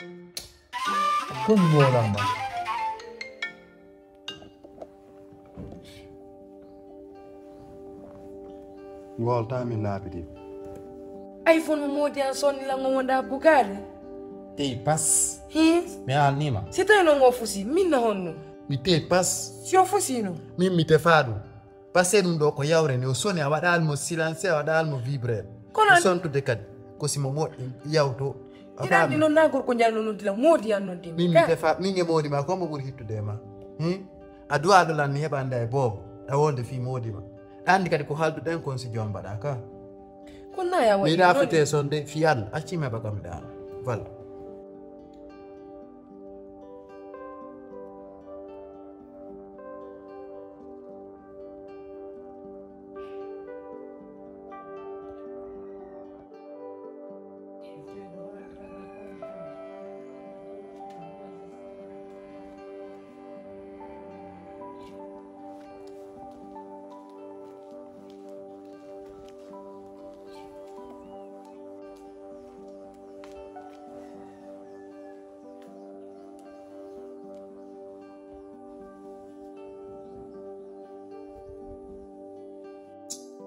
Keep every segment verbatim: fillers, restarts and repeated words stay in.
Ko mi moolama. Ngolta mi laabi ɗi. iPhone mo moodi an sonni lan mo wonda bugaade. Tey pas. Hi. Mi alnima. Si tawi non o fusi, min na honno? Mi tey pas. Si o fusi non. Min mi tefa ɗum. Parce que ɗum ɗo ko yawre ni o soni a waɗal mo silence a waɗal mo vibreur. Kono sontude kadi ko simo moƴƴi yawto. Ina andi noon na gorko njalno noon dila moodi an noon dimi. Min mi tefa min e moodi ma ko mo ɓuri hittude e ma. Hmm? A duwa ɗo lan ni heɓa anda e boobo. A wonde fi moodi ma. Ɗa andi kadi ko halduɗen kon si jom mbaɗa ka. Ko na ya waɗi. Mi rafete sonde fi yalla accima heɓa kam ɗa. Voilà.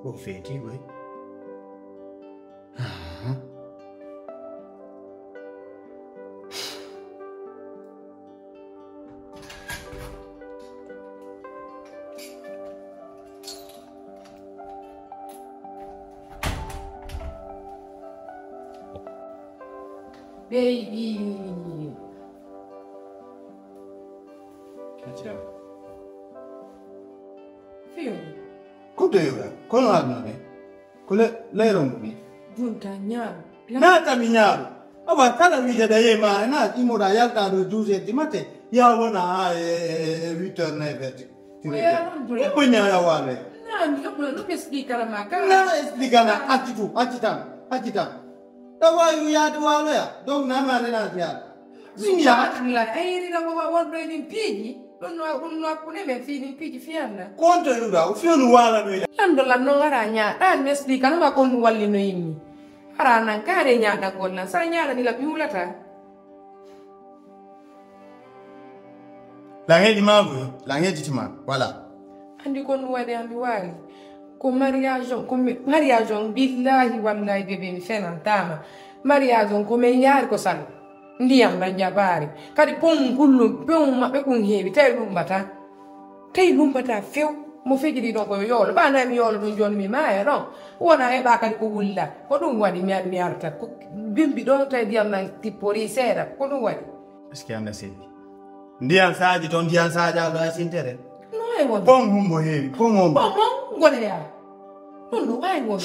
Ko feeti koy. Baby. Fiyo. Ko doyoga kono aduna ne ko le leyro mum ni. Junta ñaaro. Naata mi ñaaro. Awa kala wiide da ye maare na imoɗa yalta ɗo douze heures du matin ya wona ha e huit heures neuf heures. Ko ñaaya waale. Na mi ko no explique la ma kala. Na explique la acci tu acci tan acci tan. Ɗo wawi wiyaade waaloya donc namaade naati yaade. Min yaha. Alhamdulillah ayirina wonɗo e min piiji. Ɗum no ɗum no hakkunde men fii min piiji fii Allah. Ko on to ɗum ɗa o fii on waalanoyɗa. Lanndo lan noon hara ñaaɗaani mi explique no ma ko on ɗum wallinoyimmi. Hara nan kaare ñaaɗangol nan sa ñaaɗani la mi wulata. Lan heɗi ma boy lan heɗiti ma wala. Anndi ko on ɗum waɗi an mi waali. Ko mariage on ko mariage on billahi wallahi bebe mi fenantaama. Mariage on ko men yaari ko sal ndiyam na jabaari kadi pon kullum pewum maɓɓe kun heewi tawi lumbata tawi lumbata few. Mo fejiri ɗon koyo yoolo ɓa nayi mi yoolo ɗum joni mi maaya ɗon wona heɓa kadi ko wulla ko ɗum waɗi mi mi arta bimbi ɗon tawi ndiyam na tippori seeɗa ko ɗum waɗi. Est-ce que anda seeɗi ndiyan saaji toon ndiyan saajaɗo a sintere. No e won pon humbo heewi pon hombo pon mon goneya. Ɗum no wawi won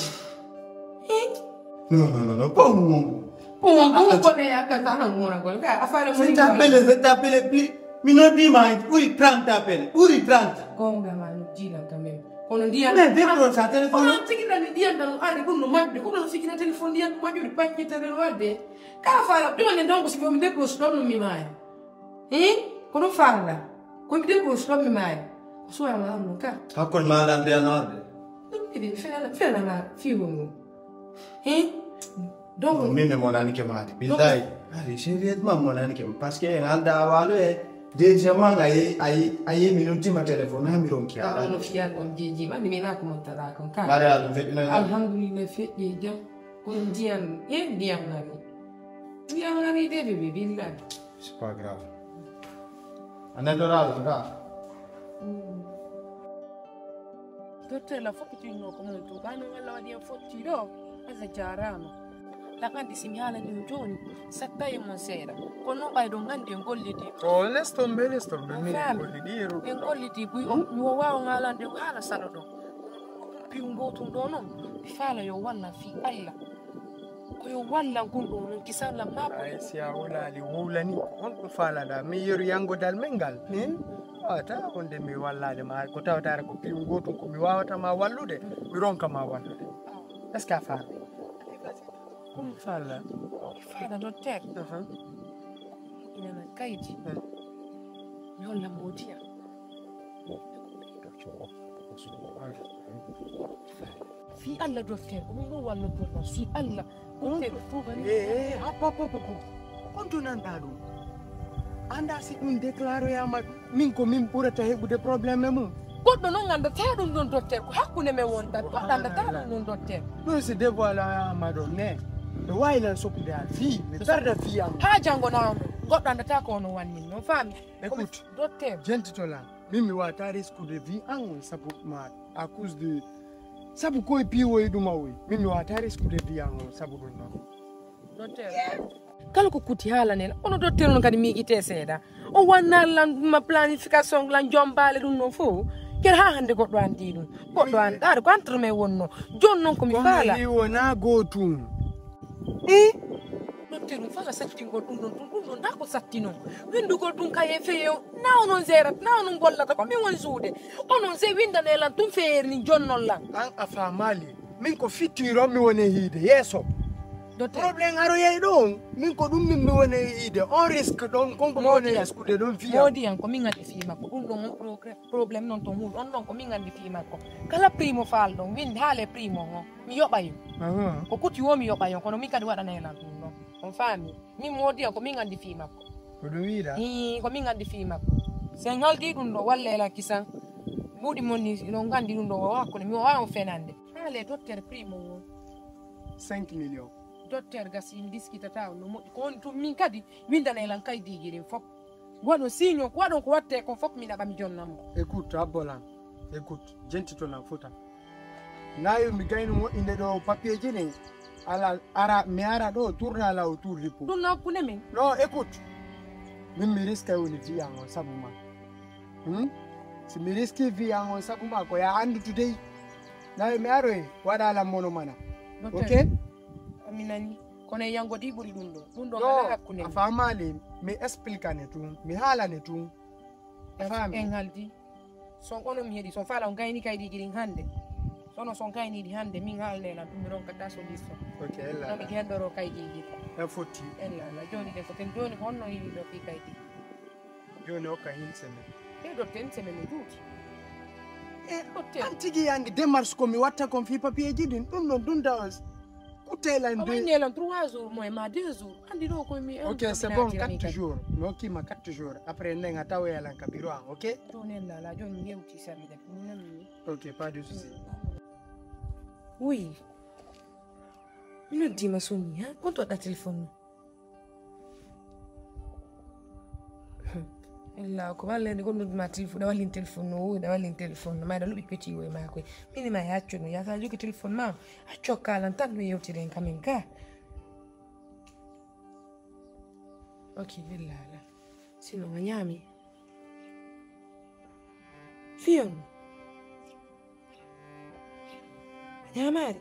non non non pon humbo. Pon humbo goneya ka tahan wonagol ka affaire mo c'est appelé c'est appelé plus mi noddima ɓuri trente appelé ɓuri trente. Gonga ma no dila quand même kono ndiyan mais debro sa téléphone on tigi nani ndiyan tan ari ɗum no majjude ko ɗum sikina téléphone ndiyan no majjude paññitare no wadde. Ka fala ɗum ne donc si fof mi debro so ɗon no mi maaya. Hi ko ɗum faalɗa ko mi debbo so ɗon mi maaya ko suwama am ɗum ka. Hakkon maɗa mbiyanorde. Ɗum kadi mi fenana fenana fiiwo ngu hi. Donc min mi monani ke maade billahi. Ari sérieusement monani ke parce que en alda a waalo e deuxièmement a yi a yi a yi mi nuntima téléphone ha mi ronki a. Ano fiyan on jeejima ni mi nako mon tala kon ka. Mari alɗum feƴƴinani. Alhamdulillah feƴƴi jam. Kono ndiyan ƴeew ndiyan nani. Ndiyan nani de bebe billahi. C'est pas grave. A neɗɗoraɗo ka. Docteur la fokkitinnoo ko mon tuubaano walla waɗi en fotti ɗo. Allah jaaraama. Lan anndi si mi haalani on jooni satta e mon seeɗa kono noon ɓayde on nganndi en gollidi. O les tombe les tombe min en gollidi yeru. En gollidi buy on mi wo waawa ngaalande haala saɗo ɗon. Piw ngootum ɗo noon mi faala yo wallan fii Allah. Ko yo wallan gunɗo o noon kisan lam maa ko. Ay si a wulaali wowlani honɗum faalaɗa min yeru yanngodal men ngal min wawata wonde mi wallaade ma ko tawataare ko piw ngootum ko mi waawata ma wallude mi ronka ma wallude. Est ce que a faami? Ɗum falla. Falla docteur. Moƴƴinana kaydi. Mi holla modiya. Fi Allah docteur ko ɗum ɗo walla docteur fi Allah. Docteur ko tuubani. Hop hop hop hop. Honto nanɗaa ɗum? Anndaa si ɗum déclaroyaama, min ko min ɓurata heɓude problème e mum. Goɗɗo noon anndataa ɗum ɗoon, docteur, ko hakkunde men wonta. Goɗɗo anndataa ɗum ɗoon, docteur. Ɗum si dévoilayaama ɗoon ne, mi waawi lan soppude a fii, mi tarda fii am. Haa janngo naa on ɗo, goɗɗo anndataa ko ono wanni min, on faami? Écoute, docteur. Jentito lan, min mi waata risque de vie an on sabu ma, à cause de, sabu koye piiwoye ɗum a woyi, min mi waata risque de vie an on sabu ɗum noon. Docteur. Kala ko kuti haalane lan, kono docteur on kadi miijitee seeɗa. O wanna lan ma planification lan jombaale ɗum noon fof. Kadi haa hannde goɗɗo anndi ɗum. Goɗɗo anndi, aɗa ko entre men wonno. Jooni noon ko mi faala. Kono ɗi wonaa gootum. Eh? Docteur, ɗum faala sattingol ɗum ɗon, ɗum, ɗum ɗon, ndaa ko sattino. Winndugol ɗum kaye feye o, naa onon gérata, naa onon gollata, ko min woni suude. Onon se winndane lan ɗum feyeeri ni jonnon lan. An a faamaali. Min ko fittiron mi woni e hiide yeeso. Docteur. Problème aroyay ɗo on. Min ko ɗum min mi woni e hiide. On risque ɗon, kon ko mi woni e risquede ɗon fiya. Moodi an ko min anndi fii makko. Ɗum ɗon on progr-, problème non to huul. On ɗon ko min anndi fii makko. Kala primo faal ɗon, win haale primo on. Mi yoɓayo. Aha. Ko kuti wo mi yoɓayo, kono min kadi waɗanay lan ɗum ɗon. On faami? Min moodi an ko min anndi fii makko. Ko ɗum wiɗa? Ii, ko min anndi fii makko. Sen haldi ɗum ɗo, walla e lan kisan. Mbuuɗi mon ni, no nganndi ɗum ɗo, o hakkunde, mi waawa on fenande. Haale docteur primo o. Cinq millions. Docteur gasi, en diskitata on no moƴƴi. Ko woni tun min kadi, winndane lan kaydiiji ɗin fof. Waɗon signe o, waɗon ko watte kon fof, mi naɓa mi jonnamo. Écoute, abbo lan. Écoute, jentito lan fota. Naa yo mi gayno moƴƴinde ɗo papier ji ɗin. Ala, ara, mi ara ɗo, tourna la autour du pot. Ɗum no hakkunde men. Non, écoute. Min mi riskay woni vie an on sabu ma. Hmm? Si mi riski vie an on sabu ma, ko ya anndu today. Naa yo mi aroy, waɗa lan mono mana. Docteur. Ok? Mi nani. Kono e yango ɗi ɓuri ɗum ɗo. Ɗum ɗo ngalaa hakkunde men. A faamaali, mi expliquane tun, mi haalane tun. A faami? En haldi. Son kono mi heɗi, son faala on gayni kaydiiji ɗin hannde. Sono son gayni ɗi hannde, min haalne lan ɗum mi ronkata solution. Ok, ella. No mi gendoro kaydiiji. En fotti. Ella, ella. Jooni de foten. Jooni ko honno yini ɗo fii kaydiiji? Jooni okka hin semaine. E ɗo ten semaine no juuti. E ɗo ten. An tigi anndi démarche ko mi watta kon fii papier ji ɗin. Ɗum ɗon ɗum da kutte lan. A wayne lan trois jours, moy ma deux jours. Anndi ɗo ko mi. Ok, c'est bon, quatre jours. Mi hokki ma quatre jours. Après, nden a tawoya lan ka bureau an, ok? Jooni ella, la, jooni mi hewti samedi. Ok, pas de souci. Oui. Mi noddi ma sonni, ha? Konto waɗa téléphone no? Ella ko wallede ko noddi ma téléphone, ɗa wallin téléphone no, ɗa wallin téléphone no, ma ɗa luɓi petit woy ma koy. Mini ma ya accu no, ya sa jogi téléphone ma, accu kalan tan no yewtiren kamin ga. Ok, ella ala. Sinon a ñaami. Fiyon. A ñaamaari?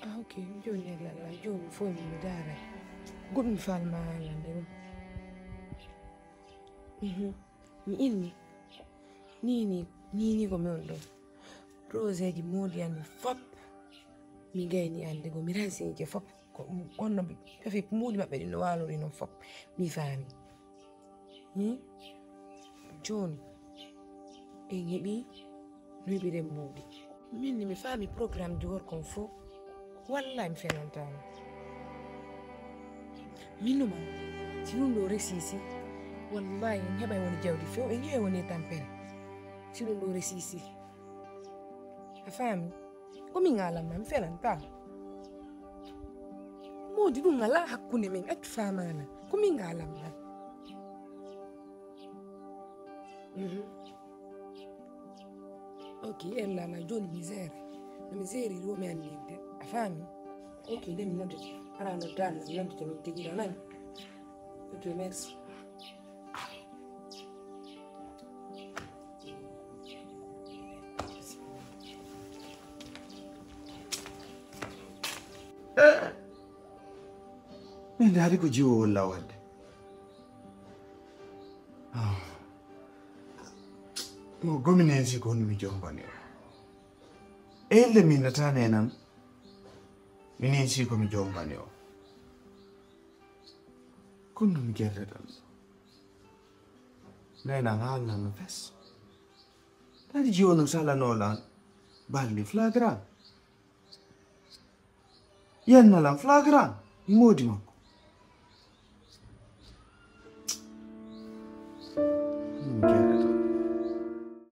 Ah, ok. Jooni e lalla, jooni fof mi daara. Goɗɗum falma lande ɗum. Mhm. Mi inni. Ni, ni, ni, ni ko mi on ɗum. Projet ji moodi an fop. Mi gayni ande ko mi rensiije fop. Ko, kono ɓe, ɓe moodi maɓɓe ɗin no waalori noon fop. Mi faami. Hmm? Jooni, en heɓi no heɓiren mbuuɗi. Min ni mi faami programme ji gorko on fof. Wallahi mi fenantaama. Min numa, si ɗum ɗo resisi, wallahi en heɓay woni jawdi few, en heɓay woni e tampere. Si ɗum ɗo resisi. A faami? Ko min ŋaalan ma, mi felantaa. Moodi ɗum alaa hakkunde men, accu faamaana. Ko min ŋaalan ma. Mhm. Ok, ella ala, jooni mi seera. No mi seeri ɗo mi anndi yimɓe. A faami? Ok, nde mi noddete. Ara noddaano, mi noddete min tigi, a nani? Ok, merci. Min daari ko jiwo walla wadde. Ah. Mo gominensi ko mi jombani o. Elde min nata nenan. Minensi ko mi jombani o. Kono mi gerre tan. Nenan haalnan no fes. Tadi jiwo no salano lan. Balli flagrant. Yenna lan flagrant. Modi makko.